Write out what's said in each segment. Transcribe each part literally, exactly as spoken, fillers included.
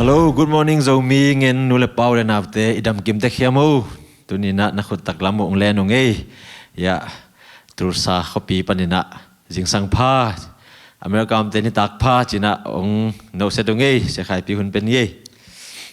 Hello, good morning Zomi ngen nu le pa u le naute, i dam kim tek hiam o? Tuni-in ah na khut taklam uh hong len ung ei. Ya, Tulsa khuapi panin ah zingsang pha, America omte nitak pha ci-in ah hong noset ung ei, Sia Khai Pi hun pen hi ei.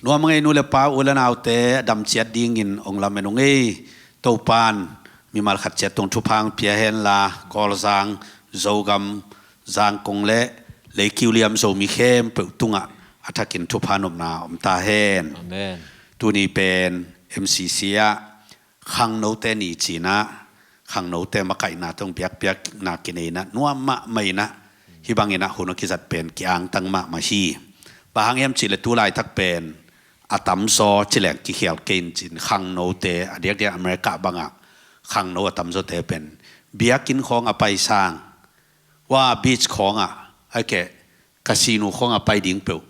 Nuam ung ei nu le pa u le naute, a dam ciat dingin hong lamen ung ei. Topa'n mimal khat ciat tung thupha hong pia hen la, Kawlzang, Zogam, Zangkong le Leikiuliam Zomi khempeuh tungah a thakin thupha nopna om ta hen. Amen. Tuni pen M C C ah Khangnote ni ci-in ah, khangnote makaihna tawh biakpiakna kinei-in ah, nuam mahmah in ah, hih bangin ah hun a kizat pen ki-angtang mahmah hi. Bang hang hiam cih leh tu laitak pen a tamzaw ci leng kikhial kei in cin, khangnote a diakdiak America bangah khangno a tamzawte pen biakinn khawng a pai sang, hua beach khawngah, ahih keh casino khawngah pai ding peuh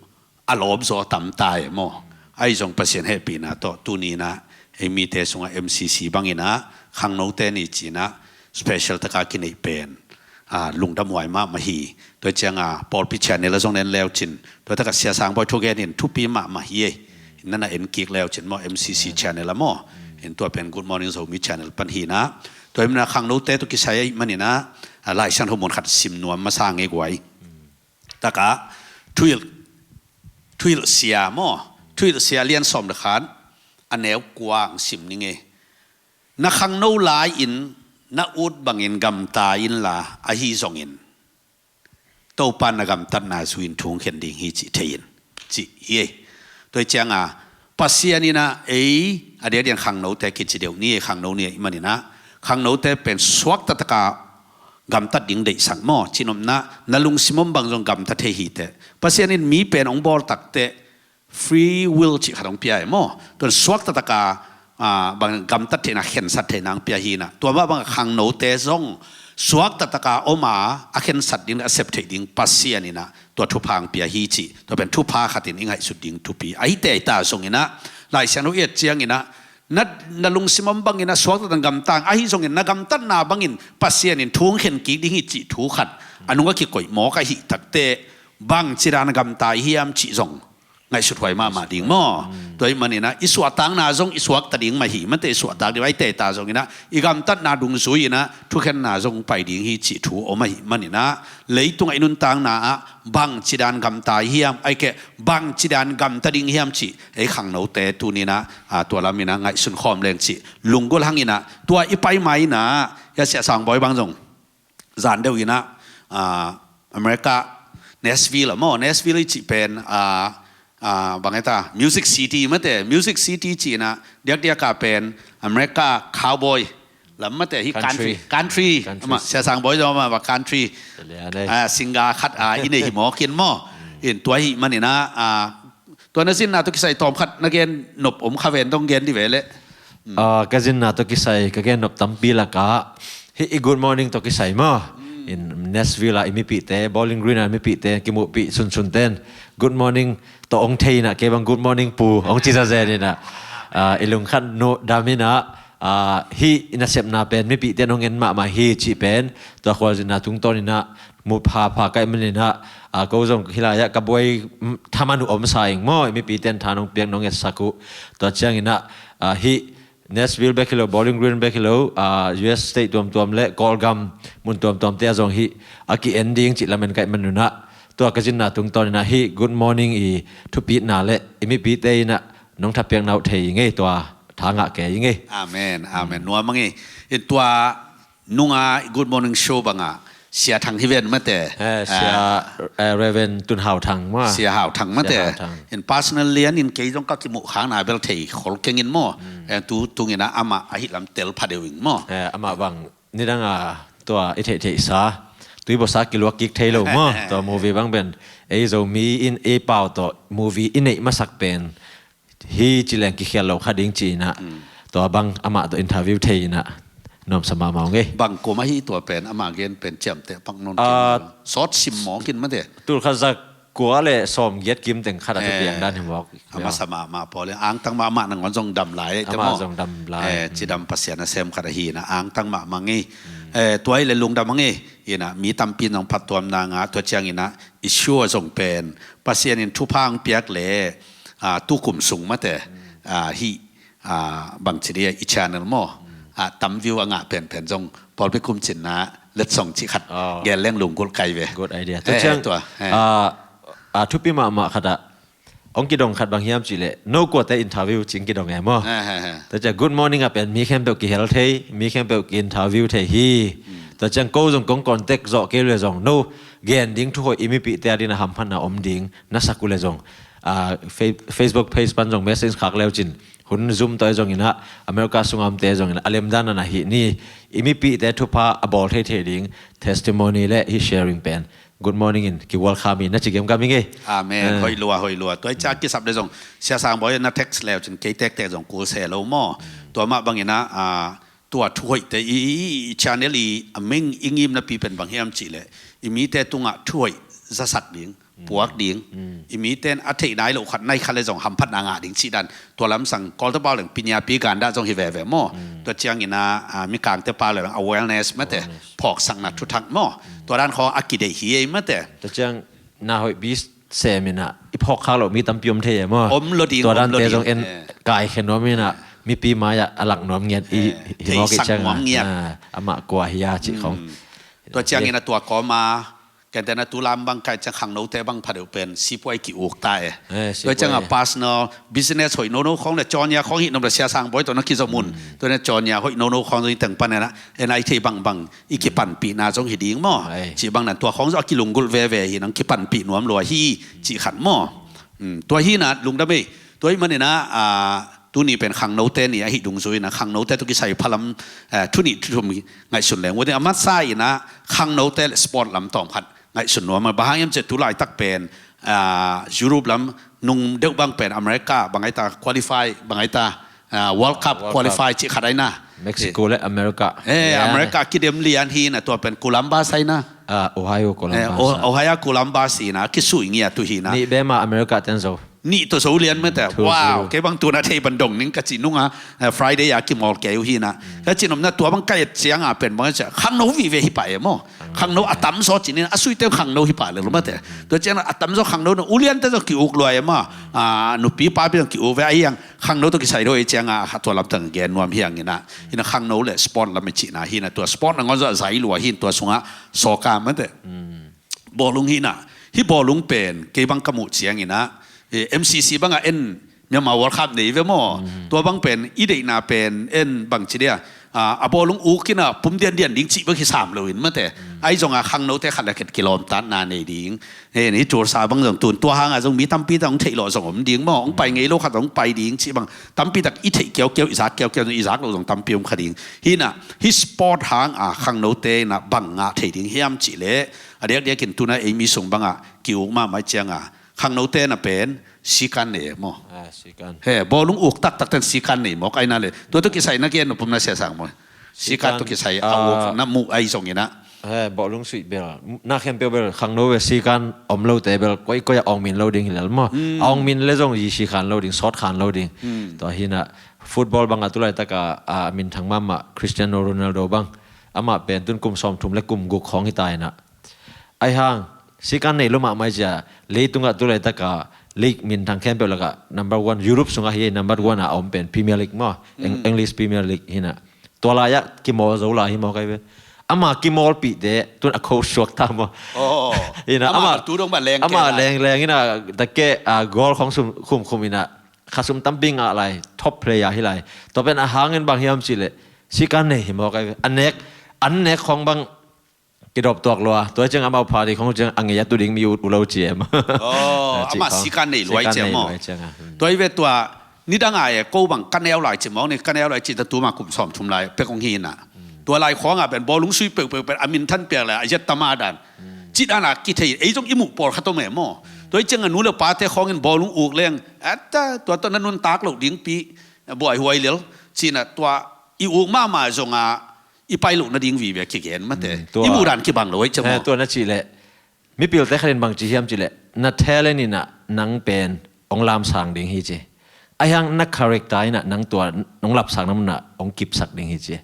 a lawpzaw a tam ta e maw. Ahi zong Pasian hehpihna tawh tuni-in ah ei mite sungah M C C bangin ah khangnote ni ci-in ah special taka kineih pen, aa, lungdamhuai mahmah hi. Tua ciangah pawlpi channel ah zong na en le uh cin, tua takah Sia Sang Bawi thugen in thupi mahmah hi ei. Na na en kik le uh cin maw, M C C channel ah maw. In tua pen Good Morning Zomi channel pan hi-in ah, tua hi manin ah khangnote tawh kisai ahih manin ah, aa, Lai Siangtho mun khat sim nuam masa ing ei guai. Takah Thuhilh, Thuhilhsia maw, Thuhilhsia lian sawm le khat, a neu kua hong sim ning ei. Na khangno lai-in na ut bangin gamta inla, ahi zongin Topa'n na gamtatna zui-in thu hong khen ding hi cih thei in, cih hi ei. Tua hi ciangah Pasian in ah ei a diakdiak khangnote kici deuh ni ei, khangno ni ahih manin ah khangnote pen suakta taka gamtat ding deihsak maw, cihnopna, na lungsim om bang zong gamta thei hi teh. Pasian in mi pen hong bawl tak teh free will cih khat hong pia e maw. Tua in suakta taka, aa, bang gamtat theihna, khensat theihna hong pia hi-in ah, tua mah bangah khangnote zong suakta taka om a, a khensat ding, a sep theih ding Pasian in ah tua thupha hong pia hi cih, tua pen thupha khat in i ngaihsut ding thupi. Ahi teitei zongin ah Lai Siangtho i et ciangin ah, na, na lungsim om bangin ah suakta taka gamta in, ahi zongin na gamtatna bangin Pasian in thu hong khen kik ding hi cih thu khat a nung a kikoih mawk ahih tak teh, bangci dan gamta i hiam cih zong ngaihsut huai mahmah ding maw. Tua ahih manin ah i suahtakna zong i suakta ding mah hi, mate, i suahtak ding, ahi teitei zongin ah i gamtatna dungzui-in ah thukhenna zong pai ding hi cih thu om ahih manin ah, leitungah i nuntakna ah bangci dan gamta i hiam, ahih keh bangci dan gamta ding hiam cih ei khangnote tuni-in ah, aa, tua lamin ah ngaihsun khawm leng cih lunggulh hangin ah, tua i pai ma-in ah, ya, Sia Sang Bawi bang zong zan deuh in ah, aa, America, Nashville ah maw, Nashville i cih pen, aa, aa, bang e ta, music city, mate, music city ci-in ah, diakdiak a pen America cowboy lam, mate, hi country, country. Country. Amah, Sia Sang Bawi zong amah, amah country, aa, singer khat, aa, i nei hi mawk in maw. In tua ahih manin ah, aa, tua na zinna tawh kisai tawm khat na gen nop om kha ven, dong gen dih ve leh. Aa, ka zinna tawh kisai ka gen nop tampi lakah hih i Good Morning tawh kisai maw. In Nashville ah i mipihte, Bowling Green ah i mipihte, kimuhpih sunsunte in Good Morning tawh hong thei in ah, kei bang Good Morning Pu hong ci zazen in ah, aa, i lungkhat nuam in ah, aa, hih i nasepna pen mipihte in hong en mahmah hi cih pen tua khualzinna tungtawn in ah mu phapha ka hih manin ah, aa, ko zong hih lai-ah ka buai, mm, thaman uh om sa ing maw, i mipihte in tha nong piak, nong etsak uh. Tua ciangin ah, aa, hih Nashville bek hi lo, Bowling Green bek hi lo, aa, U S state tuamtuam le Kawlgam mun tuamtuamte ah zong hih a ki-en ding cih lamen ka hih manun ah, tua ka zinna tungtawn in ah hih Good Morning i thupitna le i mipihte in ah nong thapiakna uh thei ing ei, tua tha ngah kei ing ei. Amen, amen. Nuam ing ei. In tua nunga Good Morning Show bangah Sia Thang hi ven, mate. Eh, Sia, ah, eh, Reverend Tun Hau Thang maw. Sia Hau Thang, mate. Sia Hau Thang. In personal lian in kei zong ka kimuh khakna bel thei khol keng in maw. Eh, tu tungin ah amah ahih lam tel pha deuh ing maw. Eh, amah bang nidang a tua i theihtheihsa, tuibuasa kiluak kik thei lo maw. Tua movie bang pen ei Zomi in ei pau tawh movie i neih masak pen hi ci leng kikhial lo kha ding ci-in ah, tua bang amah tawh interview thei in ah nuamsa mahmah ung ei. Bang kum ahi tua pen, amah gen pen ciamteh pak nawn keng. Sawt sim mawk in, mate. Tulkhat za kua le sawmgiat kim teng khat a thupiang dan hi mawk. A masa mahmah pawl in, angtang mahmah, nangawn zong dam lai, te maw. Amah zong dam lai. Eh, cidam Pasian nasem khat ahi in ah angtang mahmah ing ei. Eh, tua hi leh lungdam ing ei. In ah mi tampi in zong phattuamna ngah, tua ciangin ah i show ah zong pen Pasian in thupha hong piak leh ah, tukum sung mate, ah, hih, ah, bangci dia i channel maw, ah, tam view a ngah penpen zong pawlpi kum cinna letsong cih khat gen leng lunggulh kai ve. Good idea. Tua ciang, tua, ah, ah, thupi mahmah khat ah hong kidong khat bang hiam cih leh, no kuate interview cih kidong e maw. Tua ciang good morning ah pen mi khempeuh kihel thei, mi khempeuh ki-interview thei hi. Tua ciang ko zong kong contact zawh kei uh leh zong, no gen ding thu hoih i mipihte a dingin a hamphatna om ding na sak uh leh zong, ah, Fe-, Facebook page pan zong message khak leu cin, hun Zoom tawh zong inah, America sunga omte zong inah, a lemdan na hi ni, i mipihte thupha a bawl thei thei ding testimony le hih sharing pen good morning in ki welcome in na ci gemgam hi ngei. Amen. Hoih lua, hoih lua. Tua hi ciang kisap le zong, Sia Sang Bawi na text leu cin kei tektek zong kul se lo maw. Tua mah bang inah, ah, tua thuhoihte i, i, i channel i a meng i ngimnapi pen bang hiam cih leh, i mite tungah thuhoih zasak ding, puak ding, i mite in a theih nai loh khat nai khat le zong hamphatna ngah ding cih dan. Tua lamsang Kawlte pau leng pinyapi gandah zong hi veve maw. Tua ciang inah, ah, Mikangte pau leng awareness mate, phawksakna thuthak maw. Tua dan khawng a kideih hi ei mate. Tua ciang na hoih bi sem inah i phawkkhak loh mi tampi om thei e maw. Om lo ding, tua dante zong en kaikhia nuam inah mipi mai-ah a lak nuam ngiat i hi mawk i ciang a, amah kua hi a cih khawng. Tua ciang inah tua kawma, kente na tu lam bang kai ciang khangnote bang pha deuh pen sipuai ki-uk ta e. Tua ciang a personal business hoih nono khawng le cawnya khawng hih nom le Sia Sang Bawi tawh na kizom un. Tua na cawnya hoih nono khawng zong i teng pan inah, en ai thei bangbang i kipanpihna zong hi ding maw. Cih bang nan tua khawng zong a kilunggulh veve hi nang kipanpih nuam lua hi cih khat maw. Tua hi inah lungdam ei. Tua hi man inah, ah, tuni pen khangnote ni ahi dungzui inah khangnote tawh kisai phalam, eh, thunih thuthum ngaihsun leng. Ua ding a masa inah khangnote le sport lam tawm khat ngaihsun nuam a. Bang hang hiam cih leh tu laitak pen, ah, Europe lam nung deuh bang pen America bang ai ta qualify, bang ai ta, ah, World Cup qualify cih khat ai na. Mexico le America. Eh, America kidem lian hi inah tua pen Columbus ai na. Ah, Ohio Columbus. Eh, Ohio Columbus hi inah, kisuih ngiat uh hi inah. Nih bek mah America ten zo. Nih tawh zo lian mate. Wow, kei bang tu na thei ban dong ning ka cih nung a, eh, Friday a kimawl kei uh hi inah. Ka cih nopna tua bang ka et ciang a pen bang a ciang khangno vive hi pah e maw. Khangno a tamzaw cih ni a suite khangno hi pah le lo mate. Tua ciang a tamzaw khangno na uliante zaw ki-uk lua e maw. Ah, nupi papi zaw ki-uk ve a hiang. Khangno tawh kisai deuh i ciang a, kha tua lamtang gen nuam hi hang inah. Inah khangno le sport lam i cihna hi inah tua sport nangawn zaw a zai lua hi in tua sungah soccer mate. Bawlung hi inah. Hih bawlung pen kei bang ka muh ciang inah, eh, M C C bangah en Myanmar World Cup nei ve maw. Tua bang pen i deihna pen en bangci dia, ah, a bawlung uk inah pum diandian ding cih bang hi sam lo in mate. Ai zong a khangnote khat le khat kilawmtatna nei ding. Hei, ni Tulsa bang zong tun tua hang a zong mi tampi tak hong theih lawh zong om ding maw. Hong pai ngei lo khat hong pai ding cih bang tampi tak i theih kiaukiau, i zak kiaukiau, i zak loh zong tampi om kha ding. Hi inah, hih sport hang a khangnote inah bang ngah thei ding hiam cih leh, a diakdiak in tu na ei mi sung bangah ki-uk mahmah i ciang a khangnote na pen sikan nei e maw. Ah, sikan. He, bawlung uk taktak ten sikan nei mawk ai na le. Tua tawh kisai na gen nop om na Sia Sang Bawi. Sikan tawh kisai a uk na muh ai zong inah. He, bawlung suih bel. Na khempeuh bel khangno ve sikan om lote bel koikoi a awngmin lo ding hi lel maw. A awngmin le zong zi si khan lo ding, sawt khan lo ding. Tua hi inah football bangah tu laitak a, a minthang mahmah Cristiano Ronaldo bang. Amah pen tun kum sawmthum le kum guk khawng hi ta inah. Ai hang, sikan nei lo mahmah i cia, leitungah tu laitak a league minthang khempeuh lakah number one, Europe sungah hi number one a om pen Premier League maw, Eng-, English Premier League hi inah. Tua lai-ah kimawl zo lai hi maw kai ve. Ama kimawlpihte tun a coach suak ta maw. Hi inah, ama tu dong bang leng, ama leng leng hi inah, tak ke, ah, goal khawng sum khumkhum inah, kha sum tampi ngah lai, top player hi lai. Tua pen a hangin bang hiam cih leh sikan nei hi maw kai ve. A nek, an nek khawng bang kidop tuak lua. Tua ciang amau pha ding khong ciang a ngei a tu ding mi ut u lo ci em. Aw, amah sikan nei lua i ciang maw. Tua i ve tua nidang a e ko bang ka neu lai ci mawk ni, ka neu lai ci ta tuma kum sawmthum lai pek hong hi inah. Tua lai khawng a pen bawlung sui peuhpeuh pen a minthan piak le a zet tama dan. Ci dan a kithei ei zong i muh pawlkhat om e maw. Tua i ciang a nu le pate khawngin bawlung uk leng ata tua tawh na nuntak loh ding pi buaihuai lel. Ci inah tua i uk mahmah zong a i pai loh nading vive kigen mate. I muh dan kibang lo i ciang maw. Tua na cih leh mipilte khat in bang ci hiam cih leh, na talent inah nang pen hong lamsang ding hi ci. Ai hang na character inah nang tua hong lapsakna munah hong kipsak ding hi ci.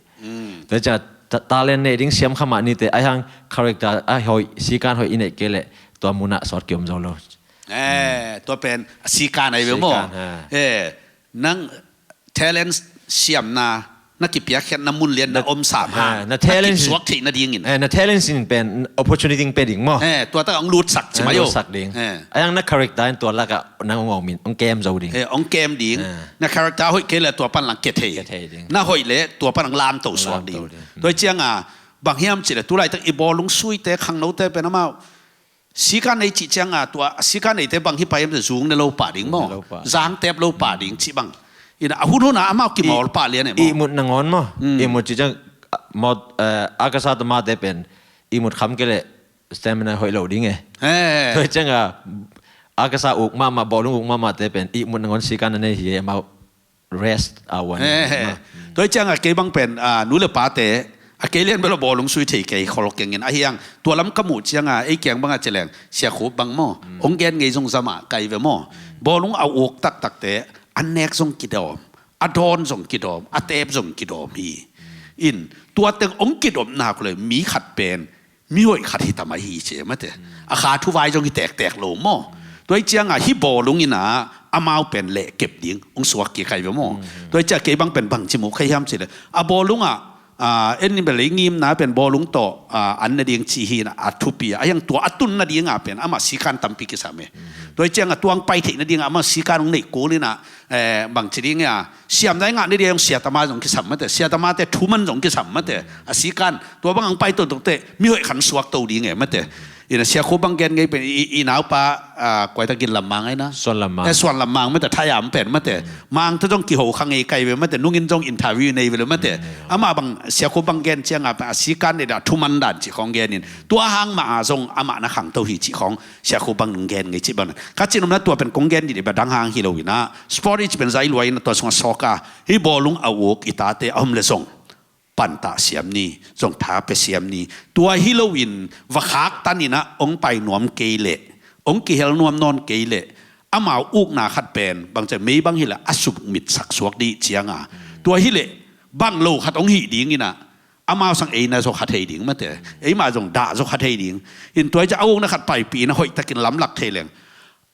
Tua ciang ta-, talent nei ding siam kha mah nite, ai hang character a hoih, sikan hoih i neih kei leh tua munah sawt kiom zo lo. Eh, tua pen a sikan ahi ve maw? Sikan, ha. Eh, nang talent siamna na kipiakkhiatna mun lian na om sam ha. Na talent suak theih nadingin. Eh, na talent sin pen opportunity pe ding maw? Eh, tua tak hong lutsak ci mai o. Lutsak ding. Eh. Ayang na character in tua laka nang hong om in, hong kem zo ding. Eh, hong kem ding. Eh. Na character hoih kei le tua pan lang kia thei. Kia thei ding. Na hoih le tua pan lang lamto suak ding. Tua cianga bang hiam ci le tulaitak i bawlung suite khangnote pen amau sikan nei cih cianga tua sikan neite bang hi pai hiam ci zung ne lo pah ding maw? Zung ne lo pah. Zang tep lo pah ding cih bang. Ina a hun huna amau kimawl pah lian e maw? Ihmut nangawn maw? Ihmut cih ciang maw, eh, akasa tamate pen ihmut kham kei le stamina hoih lo ding e. Eh. Tua cianga akasa uk mahmah, bawlung uk mahmahte pen ihmut nangawn sikan na nei hi e, amau rest a wan. Eh, eh. Tua hi cianga kei bang pen, ah, nu le pate a kei lian bel a bawlung sui thei kei khol kengin ahiang tua lam ka muh cianga ei kiang banga ci leng Sia Khup bang maw? Hong gen ngei zong zama kai ve maw? Bawlung a uk taktakte a nek zong kidawm, a dawn zong kidawm, a tep zong kidawm hi. In tua teng hong kidawm nak le mi khat pen mi hoih khat hi tam ahi ci e mate. A kha thuvai zong hi tektek lo maw? Tua hi cianga hi bawlung ina amau pen leh kep ding hong suak kik ahi ve maw? Tua hi cia kei bang pen bang ci mu kha hiam ci le a bawlung ah, ah, en ni bel ei ngimna pen bawlung tawh, ah, an nading ci hi ina a thupi a hiang tua a tun nadinga pen amah sikan tampi kisam e. Tua hi cianga tuang pai theih nadinga amah sikan hong neih kul ina, eh, bang ci ding a siam dai ngah ni dia hong siatama zong kisam mate, siatamate thuman zong kisam mate. A sikan tua bang ang pai totokte mi hoih khan suak to ding e mate. Ina Sia Khup bang gen ngei pen i, i naupa, ah, kuaita gin lam mang aina. Suan lam mang. Eh, suan lam mang mate, thayam pen mate. Mang ta zong kiho kha ngei kai ve mate, nungin zong interview nei ve le mate. Ama bang Sia Khup bang gen cianga pen a sikan nei da thuman dan ci khong genin tua hang ma a zong ama na khang to hi ci khong Sia Khup bang nung gen ngei ci bang. Ka cinumna tua pen kong gen di di ba dang hang hi lo ina sport i ci pen zai luai ina tua sunga sawka hi bawlung a uk i tate a om le zong pantah siam ni, zong tha pe siam ni. Tua hi loin va khak tan ina hong pai nuam kei leh hong kihel nuam nawn kei leh amau ukna khat pen bang ciang mei bang hi le a suk mit sak suak dih cianga tua hi leh bang lo khat hong hih ding ina amau sang eina zong kha thei ding mate, eima zong dah zong kha thei ding. In tua hi ciang a ukna khat paipih ina hoih takin lamlak thei leng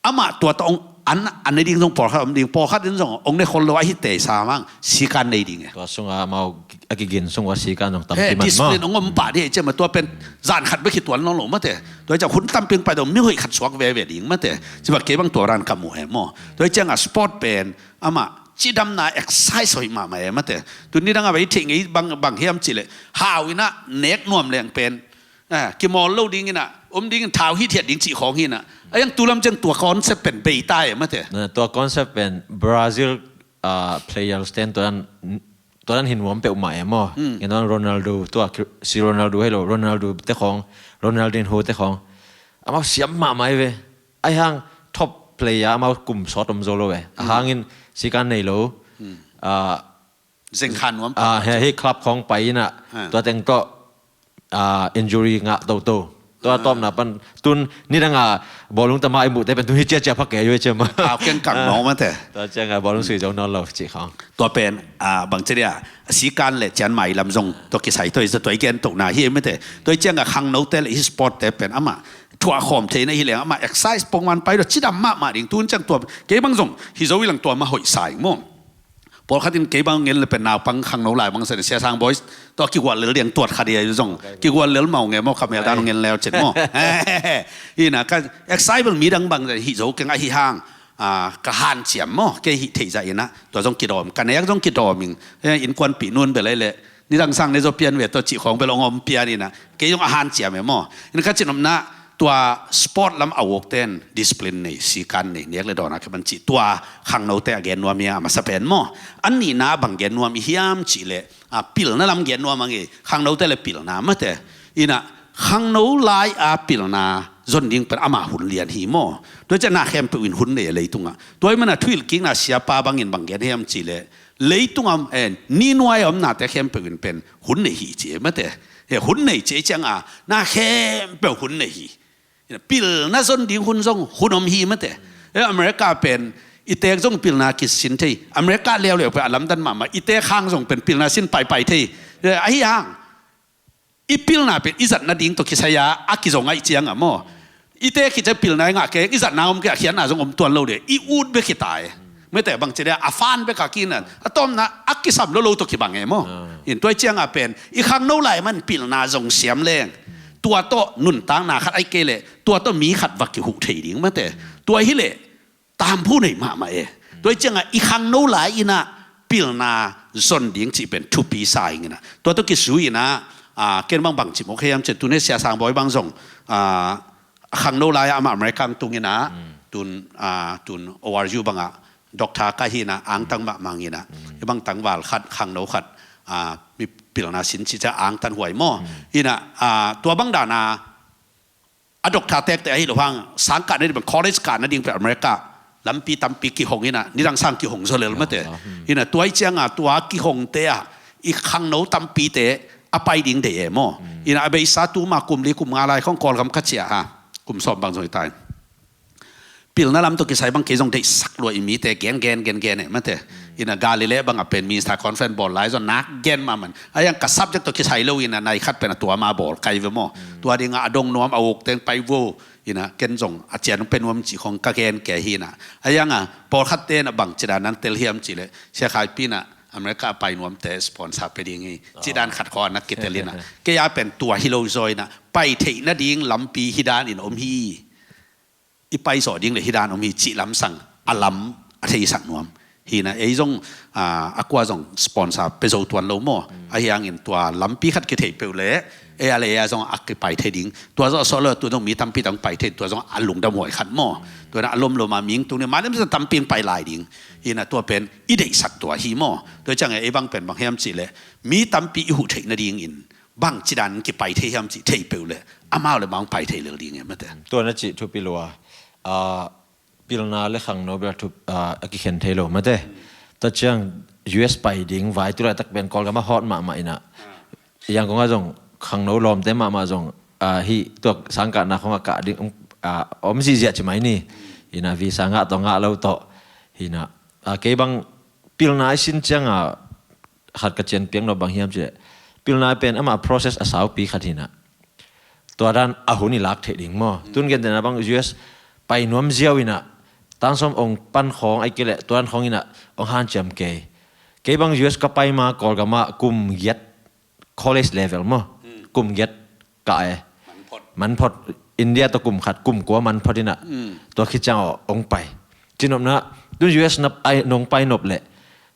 amah tua tawh hong an, an nei ding zong pawlkhat om ding, pawlkhat in zong hong ne khol lo ahi teisa mang sikan nei ding e. Tua sunga amau a kigin sung ua sikan zong tampi man maw? Discipline hong om pah dih e ciama tua pen zan khat bek hi tuan lo lo mate. Tua hi ciang hun tampi hong pai dong mi hoih khat suak veve ding mate. Ciba kei bang tua ran ka mu e maw? Tua hi cianga sport pen amah cidamna exercise hoih mahmah e mate. Tun nidang a vai thei ngei bang, bang hiam ci le hau ina nek nuam leng pen, ah, kimawl lo ding ina om ding in thau hithiat ding cih khawng hi ina. A yang tulam ciang tua concept pen bei ta e mate. Na, tua concept pen Brazil, ah, players ten tua dan, tua dan hin nuam peuhmah e maw? Ngen tua Ronaldo, tua ki-, si Ronaldo hei lo, Ronaldo te khawng, Ronaldinho te khawng. Amau siam mahmah e ve. Ai hang top player amau kum sawt om zo lo ve. A hangin sikan nei lo. Ah, zeng khan nuam ah, he, he club khawng pai ina. Ah. Tua teng tawh, ah, injury ngah toto. Tua tawpna pan tun nidanga bawlung tama i muhte pen tun hi ciacia phak kei yu e ciama. Au keng kang nong mate. Tua cianga bawlung sui zo nawn lo cih khawng. Tua pen, ah, bang ci dia sikan le cian mai lam zong tua kisai tua i za tua i gen tokna hi mate. Tua i cianga khangnote le hi sportte pen ama thuah khawm theina hi leng ama exercise pongman pai lo cidam mahmah ding tun ciang tua kei bang zong hi zo i lang tua ma hoih sa ing maw? Pawlkhat in kei bang ngen le pen naupang khangno lai bang sa sia sang boys tua kigual lel diang tuat kha dia zong kigual lel mau nge maw ka mel dan ngen leu cin maw? Ina ka exercise bel midang bang hi zo keng ahi hang, ah, ka hanciam maw kei hih theih zah ina tua zong kidawm ka nek zong kidawm ing, eh, innkuanpih nun bel ei le nidang sang ne zaw pian ve tua cih khawng bel hong om pian ina kei zong a hanciam e maw? Ina ka cinopna tua sport lam a wokten discipline nei, sikan nei, nek le dawn a ka man cih tua khangnote a gen nuam hi a masa pen maw? A nihna bang gen nuam i hiam cih le, a, pilna lam gen nuam a ngei, khangnote le pilna mate. Ina khangno lai a pilna zon ding pen ama hun lian hi maw? Tua ciang na khempeuh in hun nei a leitungah. Tua i mana thuhilh kikna siapa bangin bang gen hiam cih le, leitungah, eh, ni nuai a omnate khempeuh in pen hun nei hi ci e mate. Eh, hun nei ci e cianga na khempeuh hun nei hi. Pilna zon ding hun zong hun om hi mate. Eh, America pen i tek zong pilna kisin thei. America leuleu pen a lamdan mahmah i tek hang zong pen pilna sin paipai thei. Eh, ahi hang i pilna pen i zat nading tawh kisai a a kizong aih cianga maw? I te khit ciang pilna i ngah kei, i zatna om kei, a khiatna zong om tuan lo ding, i ut bek hi ta e. Mate bang ci dia, a fan bek a kinan, a tawmna a kisam lo lo tawh kibang e maw. In tua i cianga pen i khangno lai man pilna zong siam leng, tua tawh nuntakna khat ai kei leh tua tawh mi khat va kihuh thei ding mate. Tua hi leh tamphu nei mahmah e. Tua i cianga i khangno lai inah pilna zon ding cih pen thupi sa ing inah. Tua tawh kisui inah, ken bang bang cimawk hiam cian tun he Sia Sang Bawi bang zong, khangno lai-ah amah America ang tung inah, tun, tun O R U bangah doctor ka hi inah, angtang mahmah inah, i bang tangval khat, khangno khat, mi pilna sin cih ciang angtan huai maw. Inah, tua bang dana a doctor tektek ahi lo hang, sang kah nading bang college kah nading pen America lampi tampi kihong inah, nidang sang kihong zaw lel mate. Inah tua i cianga tua kihongte ah i khangno tampite a pai ding dei e maw. Inah a beisa tuma kum li kum nga lai khong Kawlgam ka ciah ha, kum sawm bang zong hi ta in. Pilna lam tawh kisai bang kei zong deihsak lua i mite gen gen gen gen e mate. Inah Galilee bangah pen Minister Conference bawl lai zong nak gen mahmah in. A iang ka subject tawh kisai lo inah nai khat pen a tua ma bawl kai ve maw. Tua dinga a dong nuam a uk teng pai vo. Inah ken zong a cian pen nuam cih khong ka gen kei hi inah. A ianga pawlkhat te inah bang cidan nan tel hiam cih leh Sia Khai Pi inah America a pai nuamte sponsor pe ding hi. Cidan khat khong a nak kitel inah. Kei a pen tua hi lo zaw inah pai theih nading lampi hi dan in om hi. I pai zawh ding le hi dan om hi cih lamsang a lam a theisak nuam. Hi inah ei zong a kua zong sponsor pe zo tuan lo maw. Ahi hangin tua lampi khat kithei peuh le ei a le ei a zong a kipai thei ding. Tua zawh sawh lo tu zong mi tampi tang pai thei, tua zong a lungdam huai khat maw. Tua inah a lomlom a ming tung ni ma nem zong tampi in pai lai ding. Hi inah tua pen i deihsak tua hi maw. Tua ciang ei bang pen bang hiam cih leh mi tampi i huh theih nadingin bang cidan kipai thei hiam cih thei peuh le amau le bang pai thei lel ding e mate. Tua na cih thupi lua. Pilna le khangno bel a kikhen thei lo mate. Tua ciang U S pai ding vai tu laitak pen Kawlgam a hot mahmah inah. Yangon ah zong khangno lawmte mahmah zong hi tua sangkahna khong a kah ding om ziahziah ci mai ni. Inah visa ngah tawh ngah lo tawh. Hi inah kei bang pilna i sin cianga khat ka cian piak nop bang hiam cih leh pilna pen amah process a saupi khat hi inah. Tua dan a hun i lak theih ding maw. Tun gentehna bang U S pai nuam ziau inah tansawm ong pan khawng ai kei leh tua dan khawng inah ong hanciam kei. Kei bang U S ka pai ma Kawlgam ah kum giat college level maw. Kum giat kah e. Manphot. India tawh kum khat kum kua manphot inah. Tua khit ciang aw ong pai. Cinopna tun U S na pai nong pai nop leh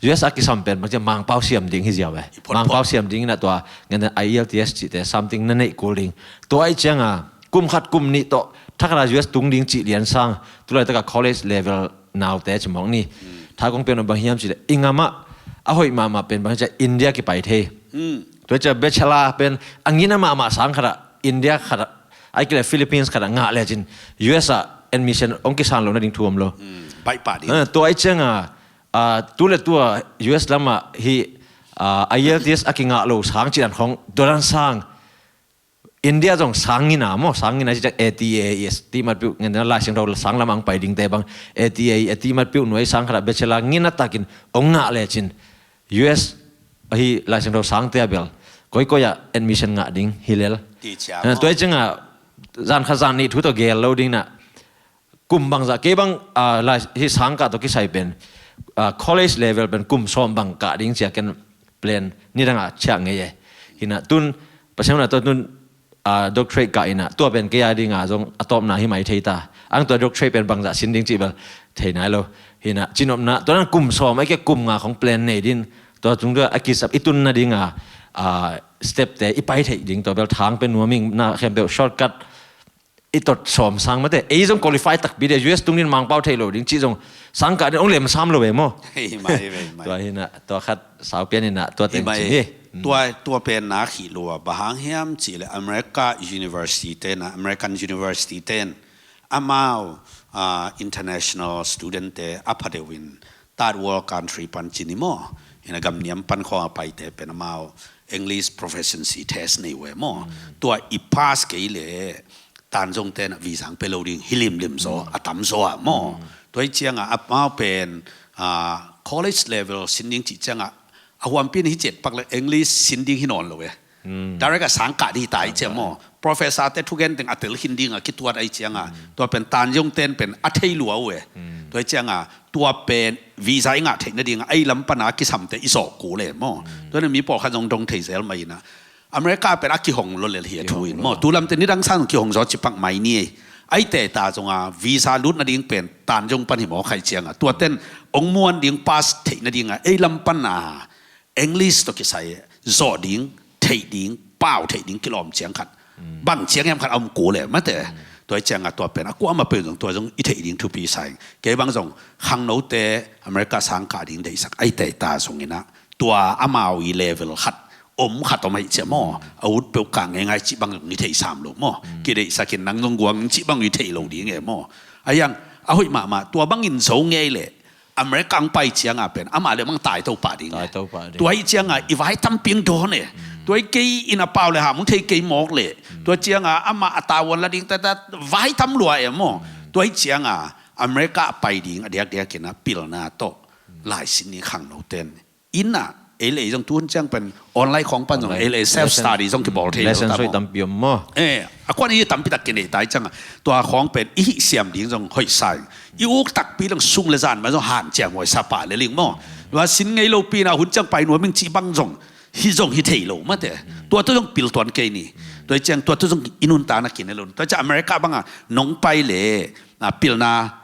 U S a kisam pen bang ciang Mangpau siam ding hi ziau e. Mangpau siam ding inah tua ngen I E L T S cihte something na neih kul ding. Tua i cianga kum khat kum nih tawh thakhat a U S tung ding cih lian sang tu laitak a college level naute ci mawk ni. Tha kong piak nop bang hiam cih leh i ngam ah a hoih mahmah pen bang ciang India kipai thei. Tua ciang bachelor pen a ngina mahmah sang khat ah India khat ah ai kei leh Philippines khat ah ngah lecin U S ah admission ong kisan lo nading thu om lo. Tua i cianga tu le tua U S lamah hi I E L T S a kingah lo sang cih dan khong tua dan sang India zong sang ngina maw, sang ngina cih ciang A T A S ti matpiuh ngen dena Lai Siangtho sang lamah ang pai dingte bang A T A A ti matpiuh nuai sang khat ah bachelor ngina takin ong ngah lecin U S ahi Lai Siangtho sangte a bel koikoi ah admission ngah ding hi lel. Tua i cianga zan khat zan nih thu tawh gel lo ding inah kum bangzah kei bang hi sangkah tawh kisai pen college level pen kum sawm bang kah ding cia ken plan nidangah ciah ngei e. Hi inah tun Pasian hun a tawh tun doctorate kah inah tua pen kei a dinga zong a tawpna hi mai thei ta. Ang tua doctorate pen bangzah sin ding cih bel thei nai lo. Hi inah cinopna tua dan kum sawm ai kei kum nga khong plan nei din tua tung tua a kisap i tun nadinga stepte i pai theih ding tua bel thang pen nuam ing na khempeuh shortcut i tot sawm sang mate. Ei zong qualify takpi de U S tung din Mangpau thei lo ding cih zong sangkah din ong lemsam lo ve maw. Tua hi inah tua khat saupian inah tua teng cing hi. Tua pen na khih lua bang hang hiam cih leh America University te inah American University ten amau international student te a pha deuh in third world country pan ci ni maw. Hi inah gamniam pan khawng a paite pen amau English proficiency test nei uh e maw. Tua i pass kei leh tan zong te inah visa ang pe lo ding hi limlim zaw a tam zaw ah maw. Tua i cianga amau pen college level sin ding cih cianga a huampi in hi ciat pak le English sin ding hi nawn lo e. Direct a sang kah ding hi ta i ciang maw. Professor te thugen teng a tel khin ding a kituat ahi ciang a, tua pen tan zong ten pen a thei lua uh e. Tua hi ciang a tua pen visa i ngah theih nading a ei lam pan a kisam te i zawh kul e maw. Tua na mi pawlkhat zong dong thei zel mah in a, America pen a kihong lo lel hi a thu in maw. Tu lam te nidang sang kihong zaw ci pak mai ni. Ai te ta zong a visa lut nading pen tan zong pan hi mawk hi ciang a, tua ten ong muan ding pass theih nading a ei lam pan a English tawh kisai zawh ding, theih ding, pau theih ding kilawm ciang khat, bang ciang hiam khat a om kul e mate. Tua hi ciang a tua pen a kuamah peuh zong tua zong i theih ding thupi sa ing. Kei bang zong khangnote America sang kah ding deihsak ai te ta zong in a, tua amau i level khat om khat om ahi ciang maw, a ut peuh kah ngeingai cih bang zong i theih sam lo maw. Kideihsak in nang zong guang cih bang i theih lo ding e maw. A hiang a hoih mahmah, tua bangin zo ngei leh America ang pai ciang a pen amah le mang tai to pah ding e. Tai to pah ding. Tua hi ciang a i vai tampi ang dawn e. Tua hi kei in a pau le ham ong thei kei mawk leh, tua ciang a amah a tavuan la ding ta ta vai tam lua e maw. Tua hi ciang a America a pai ding a diakdiak in a pilna tawh laisin i khangno ten in a, ei le ei zong tuhun ciang pen online khawng pan zong ei le ei self study zong kibawl thei lo ta maw. Lesson soi tampi om maw. Eh, a kuan i tampi tak kinei ta hi ciang a, tua khawng pen i hih siam ding zong hoih sa ing. I uk takpi lang sum le zan mah zong hanciam huai sa pah le ling maw. Tua sin ngei lo pi na hun ciang pai nuam ing cih bang zong hi zong hi thei lo mate. Tua tu zong pil tuan kei ni. Tua hi ciang tua tu zong i nuntakna kine lo. Tua ciang America bang a nong pai le, na pilna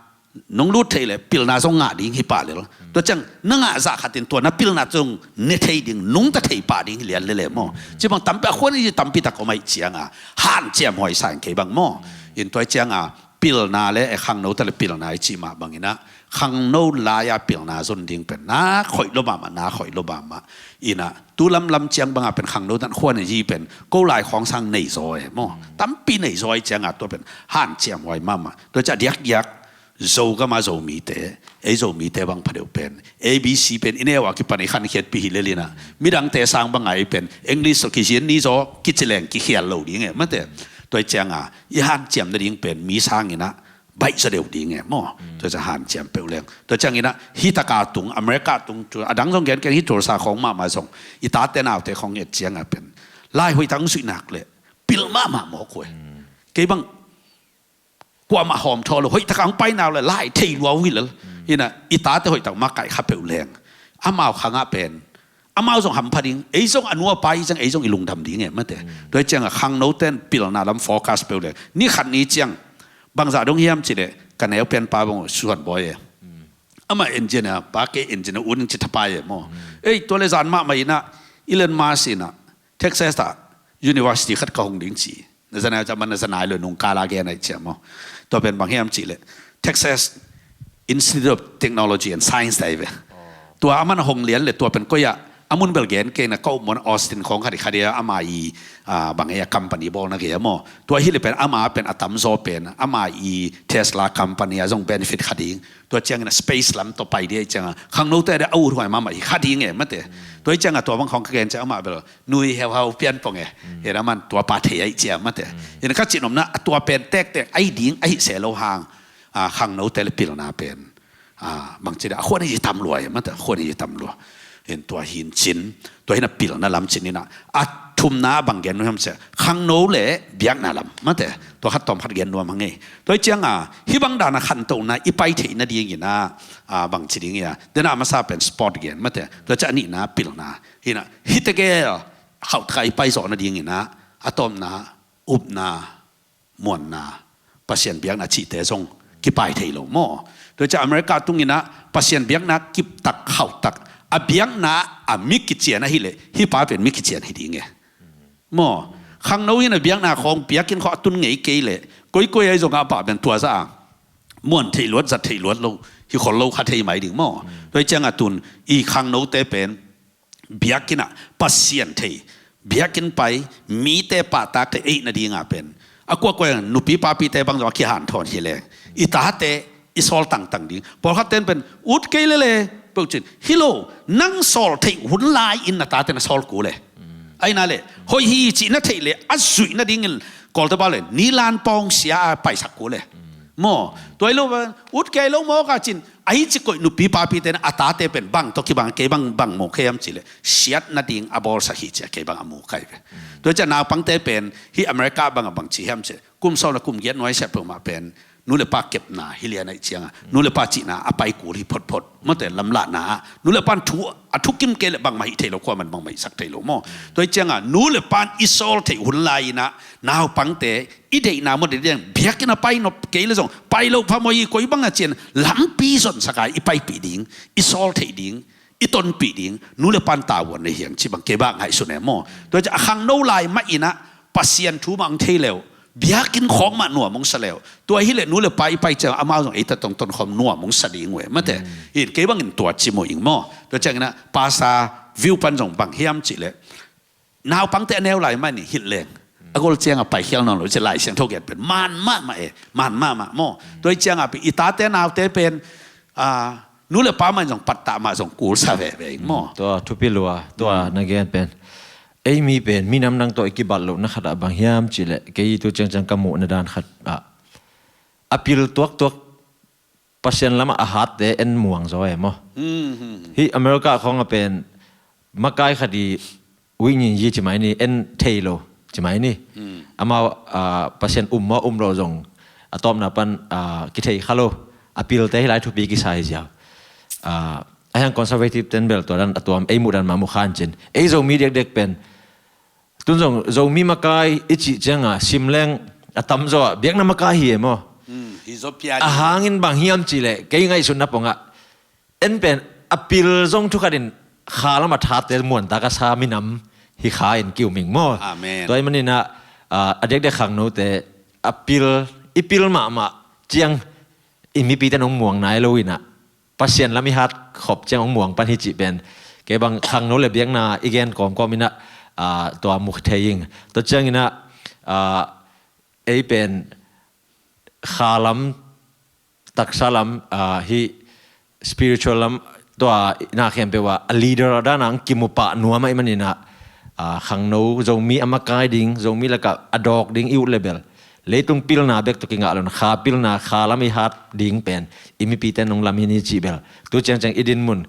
nong lut theih leh pilna zong ngah ding hi pah lel. Tua ciang na ngah zah khat in tua na pilna zong ne thei ding, nungta thei pah ding hi lian lele maw. Ci bang tampi a khuan i tampi tak om ahi ciang a hanciam huai sa ing kei bang maw. In tua hi ciang a pilna le e khangno ta le pilna i ci mah bang in a, khangno lai a pilna zon ding pen na khoih lo mahmah, na khoih lo mahmah. In a tu lamlam ciang bang a pen khangno tan khuan i pen ko lai khawng sang nei zaw e maw. Tampi nei zaw ahi ciang a tua pen hanciam huai mahmah. Tua ciang diakdiak Zogam a Zomite, ei Zomite bang pha deuh pen A B C pen i neu a kipan i khankhiatpih hi lel in a, midangte sang bang a ei pen English tawh kizian ni zaw kici leng kikhial lo ding e mate. Tua hi ciang a i hanciam nading pen mi sang in a baih zaw deuh ding e maw. Tua ciang hanciam peuh leng. Tua ciang in a hi tak a tung, America tung, a dang zong gen keng hi Tulsa khawng mahmah zong i tate naute khawng et ciang a pen lai hoih tak ong zuih nak leh pil mahmah mawk uh e. Kei bang kuamah hawm thaw lo, hoih tak a hong pai nau le lai thei lua uh hi lel. In a i tate hoih tak mah kaih kha peuh leng amau khang ah pen amau zong hampha ding, ei zong a nu a pa hi ciang ei zong i lungdam ding e mate. Tua hi ciang a khangno ten pilna lam focus peuh leng ni khat ni ciang bangzah dong hiam cih leh ka neu pen pa bang uh Suan Bawi e. Amah engineer, pa kei engineer un ci thapai e maw. Ei tua le zan mahmah in a Elon Musk in a Texas ah university khat ka hong ding ci. Na za nai, ca man na za nai lo, nung kala gen ahi ciang maw. Tua pen bang hiam cih leh Texas Institute of Technology and Science ta hi ve. Tua aman hong lian leh tua pen koi ah a mun bel gen kei na, ka upmuan Austin khawng khat hi kha dia, ama i, ah, bang e a company bawlna gei a maw. Tua hi leh pen ama pen a tamzaw pen ama i Tesla company a zong benefit kha ding. Tua ciangin a space lam tawh pai dia hi ciang a khangnote a ut huai mahmah hi kha ding e mate. Tua hi ciang a tua bang khawng ka gen ciang amah bel nui heuhau pian pong e. Hena man tua pa thei ahi ciang mate. In ka cih nopna a tua pen tektek ahi ding ahi se lo hang, a, khangnote le pilna pen, a, bangci dah a khuan ahi tam lua e mate, a khuan ahi tam lua. In tua hin cin, tua hin a pilna lam cin in a, a thumna bang gen nuam hiam cih leh khangno le biakna lam mate. Tua khat tawm khat gen nuam hang e. Tua hi ciang a hih bang dan a khantohna i pai theih nading in a, a, bangci ding ia, dena masa pen sport gen mate. Tua ciang a nihna pilna. Hi na, hi tegel khauh taka i pai zawh nading in a, a tawpna upna, muanna, Pasian biakna cihte zong kipai thei lo maw. Tua ciang America tung in a Pasian biakna kip tak khauh tak, a biakna a mi kician ahi leh hih pa pen mi kician hi ding e. Maw, khangno in a biakna khawng biakinn khawng a tun ngei kei leh koikoi ahi zong a pah pen tua zah a muan theih luat, zat theih luat lo, hi khol lo kha thei mai ding maw. Tua hi ciang a tun i khangnote pen biakinn ah Pasian thei, biakinn pai, mite pahtak thei ahih nading a pen a kuakua nupi papite bang zong a kihanthawn hi leng i tate i sawl tangtang ding. Pawlkhat ten pen ut kei lele peuh cin hi lo, nang sawl theih hun lai in na tate na sawl kul e. Ahi na leh hoih hi cih na theih leh a zuih nadingin Kawlte bang leh nilan pawng sia a paisak kul e. Maw, tua hi lo pen ut kei lo mawk a cin Ahi ci koih nupi papite in a tate pen bang tawh kibang, kei bang, bang mu kei hiam cih leh, siat nading a bawlsak hi ci a kei bang a mu kei ve. Tua ciang naupangte pen hih America bang a bang ci hiam cih leh, kum sawm le kum giat nuai siat peuhmah pen nu le pa kepna hi lian ahih ciangin, nu le pa cihna a pai kul hi photphot. Mate, lamlahna ah nu le pa in thu, a thukim kei leh bangmah hih thei lo, kuaman bangmah hihsak thei lo maw. Tua ahih ciangin nu le pa in i sawl theih hun lai-in ah naupangte i deihna maw, deih ding, biakinn ah pai nop kei leh zong pai loh phamawh hi, koi bang a ci-in lampi zonsak a i paipih ding, i sawl theih ding, i tonpih ding nu le pa in tavuan nei hi hang cih bang kei bang ngaihsun e maw. Tua ciang a khangno lai mah in ah Pasian thu mah hong thei le uh, biakinn khawng mah nuam hong sa le uh, tua hi leh nu le pa i pai ciang amau zong eite tawh tonkhawm nuam hong sa ding uh e, mate. Hi in kei bangin tua ci mu ing maw. Tua ciangin ah pastor view pan zong bang hiam cih leh, naupangte a neu lai mah in hilh leng a gol ciang a paikhial nawn lo ci, Lai Siangtho gen pen man mahmah e, man mahmah maw. Tua ahih ciangin pen i tate naute pen, ah, nu le pa mah in zong pattah mah zong kulsa veve ing maw. Tua thupi lua, tua na gen pen. Ei mi pen minam dang tawh i kibat lohna khat ah bang hiam cih leh, kei tu ciangciang ka muhna dan khat ah, a pil tuaktuak Pasian lamah a hatte en muang zaw e maw. Hih America khawng ah pen makai khat i uih ngingi ci mai ni, en thei lo ci mai ni. Amau, ah, Pasian um maw um lo zong a tawpna pan, ah, kithei kha lo. A pilte hih lai thupi kisa hi ziau. Ah, a hiang conservative ten bel tua dan a tuam, ei muh dan mah mu khan cin. Ei Zomi dekdek pen tun zong Zomi makai i cih ciangin sim leng a tamzaw ah biakna makai hi e maw. Hi zaw pian. A hangin bang hiam cih leh kei ngaihsutna pongah en pen a pil zong thukhat in kha lam a thatte muantak a sa minam hi kha in ki-um ing maw. Amen. Tua ahih manin ah, ah, a dekdek khangnote a pil, i pil mahmah ciang i mipite in hong muang nai lo in ah Pasian lam i hat khop ciang hong muang pan hi cih pen kei bang khangno le biakna i gen kawmkawm in ah, ah, tua mu thei ing. Tua ciangin ah, ah, ei pen kha lam, taksa lam, ah, hih spiritual lam, tua na khempeuh ah a leader dan ah hong kimu pah nuam ahih manin ah, ah, khangno, Zomi a makai ding, Zomi lakah a dawk ding i ut leh bel leitung pilna bek tawh kingah lo in, kha pilna, kha lam i hat ding pen i mipite in hong lam hi ni cih bel tu ciangciang i dinmun,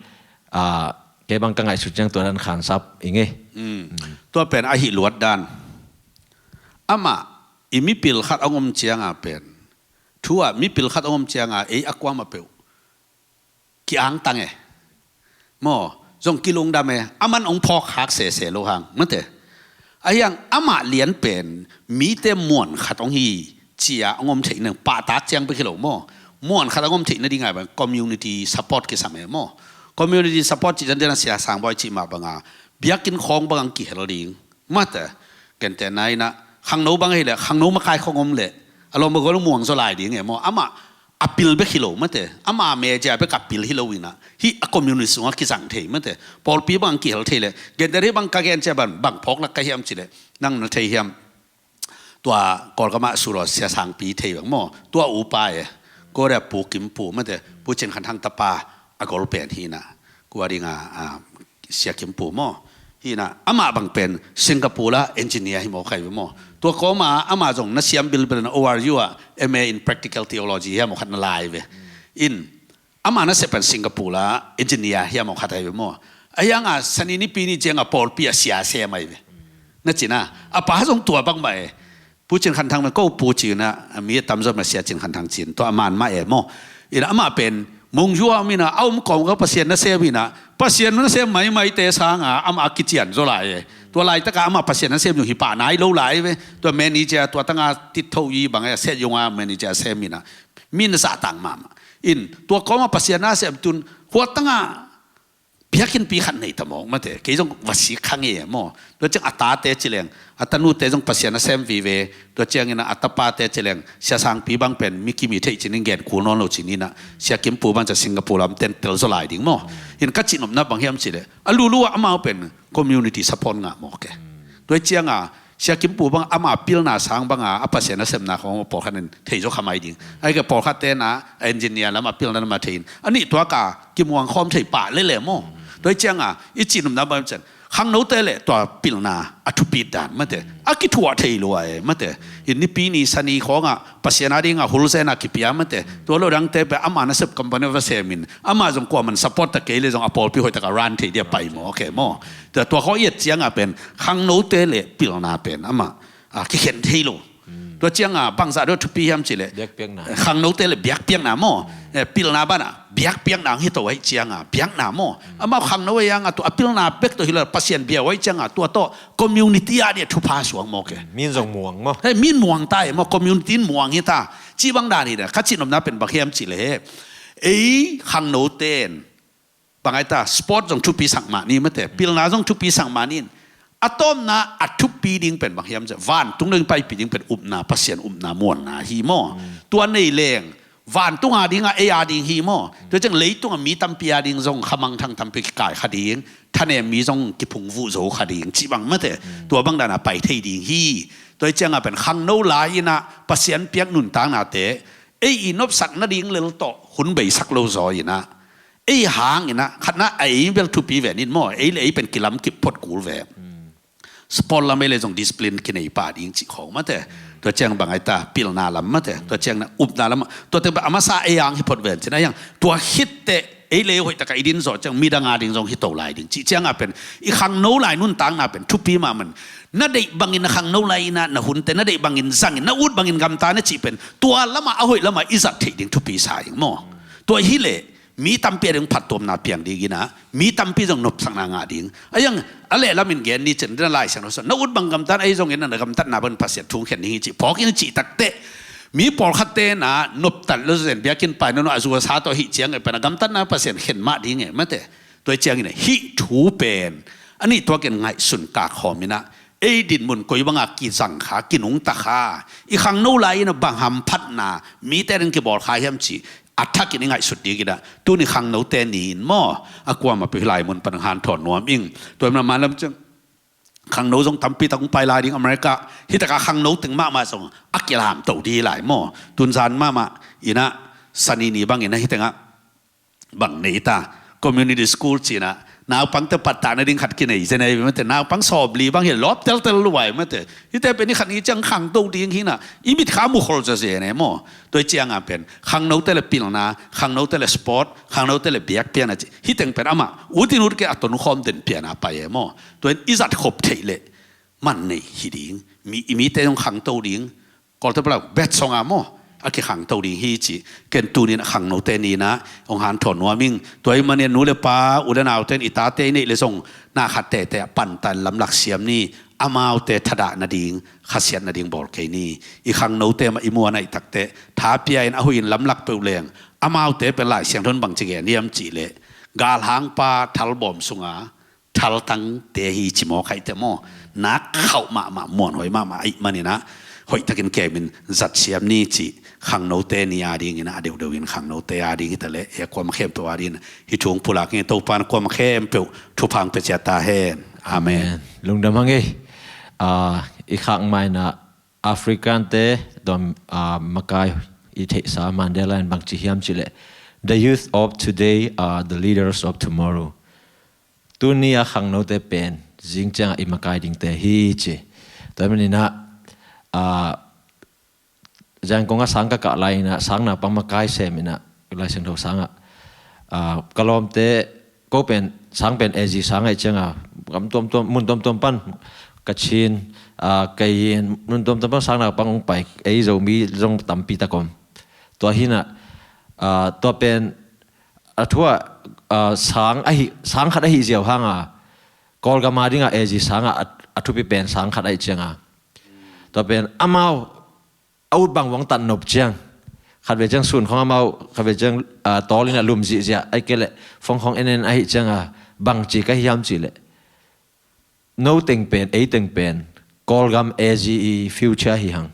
ah, kei bang ka ngaihsut ciang tua dan khansap ing e. Tua pen a hih luat dan. Amah, i mipil khat hong om ciangin pen, thu ah mipil khat hong om ciangin ei a kuamah peuh ki-angtang e maw, zong kilungdam e. Aman hong phawkkhak sese lo hang, mate. Ahi hang amah lian pen mite muan khat hong hi ci-a hong om theih nading, pahtak ciang bek hi lo maw. Muan khat hong om theih nading ah bang community support kisam e maw. Community support cih dan dan a Sia Sang Bawi cih mah bangin biakinn khawng bangin kihel ding. Mate, gentehna in ah khangno bang ahih leh khangno makai khawng om leh a lawm a gual muang zaw lai ding e maw. Amah a pil bek hi lo, mate. Ama media bek a pil hi lo in ah hih a community sungah kizang thei, mate. Pawlpi bang kihel thei leh, gentehna hih bang ka gen ciang bang, bang phawk lak ka hiam cih leh, nang na thei hiam? Tua Kawlgam ah Suraw Sia Sangpi thei bang maw, tua upa e. Korea Pu Kim Pu, mate, Pu Cin Khan Thang tapa a gol pen hi in ah, kua ding a, a, Sia Kim Pu maw. Hi in ah, amah bang pen Singapore ah engineer hi mawk hi ve maw. Tua kawm ah amah zong na siam bilbil in O R U ah M A in Practical Theology hi a maw khat na lai ve. In, amah nasep pen Singapore ah engineer hi a maw khat hi ve maw. Ahi hang a Sani ni Pi ni ciang a pawlpi ah sia sem hi ve. Na ci in ah, a pa zong tua bang mah e. Pu Cin Khan Thang mah ko pu ci in ah, a mi a tamzaw mah Sia Cin Khan Thang ci in, tua a man mah e maw. In amah pen mungzua om in ah, a om kawm ah Pasian nasem in ah, Pasian nasem maimaite sangin amah a kician zaw lai e. Tua laitak ah amah Pasian nasem zong hi pah nai lo lai ve. Tua manager, tua tang a titho i bang e, Set Yong a manager sem in ah, mi na zahtak mahmah. In, tua kawm ah Pasian nasem tun, hua tang ah biakinnpi khat nei ta mawk, mate, kei zong va sik kha nge maw. Tua ciang a tate ci leng, a tanute zong Pasian nasem vive. Tua ciangin ah a tapate ci leng, Sia Sangpi bang pen mi kim hi thei ci-in gen kul nawn lo ci-in ah, Sia Kim Pu bang ciang Singapore lam ten tel zaw lai ding maw. In ka cihnopna bang hiam cih leh, a lulu ah amau pen community support ngah mawk e. Tua ciangin Sia Kim Pu bang ama pilna sang bangin a Pasian nasemna khawng pawlkhat in thei zaw kha mai ding. Ahih kei leh pawlkhatte in ah engineer lam a pilna lam a thei in, a nih tuak a kimuang khawm thei pah lel e maw. Tua ciangin i cihnopna bang hiam cih leh, Khangnote le tua pilna a thupit dan mate, a kithuah thei lua e mate. In nipi ni sani khawngah Pasian a dingah hulzena kipia mate, tua lo dangte pe ama nasep company va semin ama zong kuaman support ta kei le zong a pawlpi hoihtaka ran thei dia pai maw, okay maw? Tua tua khawng i et cianga pen khangnote le pilna pen ama a kikhen thei lo. Tua cianga bangzah deuh thupi hiam cileh, biakpiakna. Khangnote le biakpiakna maw? Eh, pilna banah biakpiakna ang hi to ahi cianga biakna maw? Amau khangno ahi anga tua a pilna bek to hi lo, Pasian bia ahi cianga tua tawh community ah dia thupha suang maw ke? Min zong muang maw? Hei, min muang ta e maw, community in muang hi ta. Ci bang dan hi da, ka cihnopna pen bang hiam cileh, ei khangnote in bang ai ta, sport zong thupi sak mah ni mate, pilna zong thupi sak mah ni in. A tawpna a thupi ding pen bang hiam cileh, vantung ding paipi ding pen upna, Pasian upna muanna hi maw? Tua nei leng vantung a dinga ei a ding hi maw? Tua ciang leitunga mi tampi a ding zong khamangthang tampi kikai kha ding, thanem mi zong kiphungvuh zo kha ding cih bang mate. Tua bang dana pai thei ding hi. Tua cianga pen khangno lai inah Pasian piak nuntaknate ei i nopsak nading lel tawh hun beisak lo zaw inah ei hang inah khatna a ei bel thupi ve nin maw, ei le ei pen kilam kip phot kul ve. Sport lam ei le zong discipline kinei pa ding cih khawng mate. Tua ciang bang ai ta, pilna lam mate, tua ciang na upna lam, tua teng a masa ei ang hi phot ven cin a hiang. Tua hitte ei le hoihtaka i din zawh ciang midang a ding zong hi to lai ding cih cianga pen i khangno lai nuntakna pen thupi mahmah. Na deih bangin na khangno lai inah na hunte na deih bangin zangin na ut bangin gamta na cih pen tua lamah a hoih lamah i zat theih ding thupi sa ing maw? Tua hileh mi tampi a ding phattuamna piang ding inah mi tampi zong nopsakna ngah ding. A hiang a lehlamin gen ni cin dina Lai Siangtho sung na ut bang gamtan ahi zongin na gamtatna bang Pasian thung khen ding hi cih phawk in cih takteh mi pawlkhatte na noptat lo zen biakinn pai nanu a zuasa tawh hih ciang e pen a gamtatna Pasian khen mah ding e mate. Tua ciangin hih thu pen a nih tuakin ngaihsun kak khawm inah ei dinmun koi banga kizang kha, kinungta kha, i khangno lai inah bang hamphatna mite ding kibawl kha hiam cih a thakin i ngaihsut ding inah tuni khangnote ni in maw, a kuamah peuh hi lai mun pan hanthawn nuam ing. Tua himna manlam ciang khangno zong tampi tak hong pai lai ding America, hitaka khangno teng mahmah zong a kilam to ding hi lai maw? Tunzan mahmah inah sani ni bangin a hitengah bang nei ta, community school cinah naupangte pattah nading khat kinei zen ei mate, naupang sawmli bang hi lawp teltel luai mate. Hite pen i khat ni ciang khangto ding hinah i mitkha mukhol zazen ei maw? Tua cianga pen khangnote le pilna, khangnote le sport, khangnote le biakpiakna ci hiteng pen amah utin ut ke a tonkhawm den piana pai ei maw? Tua in i zat khop theih leh man nei hi ding, mi, i mite zong khangto ding. Kawlte palau bet songa maw a kikhangto ding hi cih ken tunin a khangnote ni inah hong hanthawn nuam ing. Tua hih manin nu le pa, u le naute in i tate i neih le zong na khat tete a panta in lamlak siam ni. Amaute thadah nading, khasiat nading bawl kei ni. I khangnote mah i muan aih takteh tha pia in a huih in lamlak peuh leng amaute pen Lai Siangtho in bangci gen hiam cihleh galhangpa thalbawm sunga thaltangte hi ci maw, khaite maw? Nak khauh mahmah, muanhuai mahmah aih maninah hoihtakin kemin zatsiam ni cih khangnote ni a dinginah a deuhdeuhin khangnote a ding hitaleh e kuama khempeuh a dingin hih thu hong pulak ing. Topa in kuama khempeuh thupha hong pia ciat ta hen. Amen. Amen. Lungdam hang ei. Ah, i khak mainah African-te dom, ah, makai i theihsa Mandela in bangci hiam cihleh, "The youth of today are the leaders of tomorrow." Tuni a khangnote pen zing ciangah i makai dingte hi ci. Tua hi maninah, ah, Zangkong ah sang ka kah lai inah sang naupang makai sem inah Lai Siangtho sangah, ah, ka lawmte ko pen sang pen A G sang aih cianga gam tuamtuam, mun tuamtuam pan Kachin, ah, Kayin, mun tuamtuam pan sang naupang hong pai, ei Zomi zong tampi tak om. Tua hinah, ah, tua pen a thu ah, ah, sang ahi, sang khat ahi ziau hanga Kawlgam a dinga A G sangah a, a thupi pen sang khat aih cianga tua pen amau a ut bang uang tan nop ciang khat ve ciang sun khong amau khat ve ciang, ah, tawl inah lum zihziah aih kei leh fong khong en en ahi cianga bangci ka hiam cihleh no teng pen, ei teng pen Kawlgam A G i future hi hang.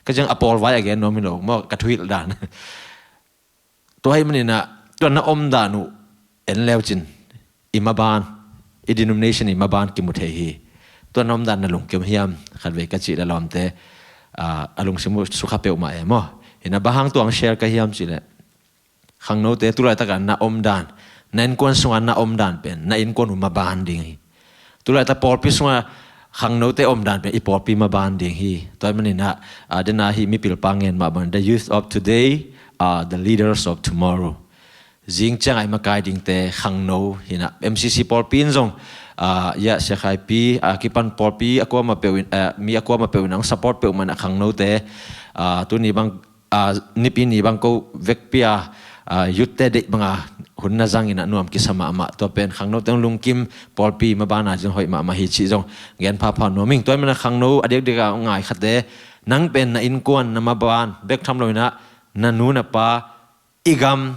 Ka ciang a pawl vai a gen nuam hi lo maw, ka thuhilh dan. Tua hi maninah tua na omdan uh en leucin i maban, i denomination i maban kimu thei hi. Tua na omdan na lungkim hiam? Khatvei ka cih le lawmte, ah, a lungsim uh sukha peuhmah e maw? Hinah bang hang tuang share ka hiam cihleh khangnote tulaitakah na omdan, na innkuan sungah na omdan pen na innkuan uh maban ding hi. Tulaitak pawlpi sungah khangnote omdan pen i pawlpi maban ding hi. Tua ahih maninah, ah, dena hi mipilpa ngen mah bang, the youth of today are the leaders of tomorrow. Zing ciangah i makai dingte khangno hinah. M C C pawlpi in zong, ah, ya, Sia Khai Pi, ah, kipan pawlpi a kuamah peuh in, ah, mi a kuamah peuh in ang support peuh manah khangnote, ah, tuni bang, ah, nipi ni bang ko vekpi a, ah, youth te deih banga hun na zang inah nuam kisa mahmah. Tua pen khangnote hong lungkim pawlpi mabana zong hoih mahmah hi cih zong gen phapha nuam ing. Tua ahih manah khangno a diakdiak a ngai khate, nang pen na innkuan na maban bek tham lo inah na nu na pa, i gam,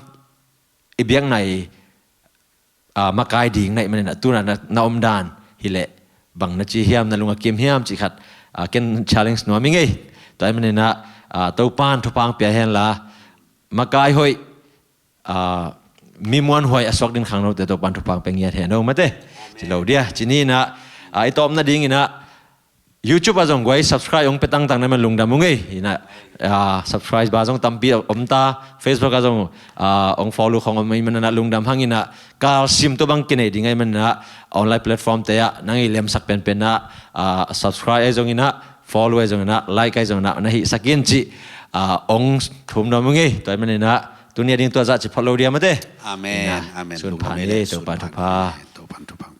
i biakna i, ah, makai ding na hih maninah tuna na, na omdan hileh bang na ci hiam, na lung a kim hiam cih khat, ah, ken challenge nuam ing ei. Tua ahih maninah, ah, Topan thupha pia henla, makai hoih, ah, mi muanhuai a suak ding khangnote Topan thupha pia ngiat hen o mate. Ci lo dia, ci ni inah, ah, i tawpna dinginah YouTube ah zong guai subscribe hong pia tangtang na hih man lungdam ung ei. Inah, ah, subscribe ba zong tampi om ta, Facebook ah zong, ah, hong follow khong om ahih manah lungdam hang inah, kalsim tua bang kinei ding ahih manah online platform te ah nang i lemsak penpen ah, ah, subscribe ahi zong inah, follow ahi zong inah, like ahi zong inah na hihsak in cih, ah, hong thum nuam ung ei. Tua ahih maninah tuni a ding tua zah ci phot lo dia mate. Amen. Inah, amen. Sun phan ei, Topan thupha. Topan thupha.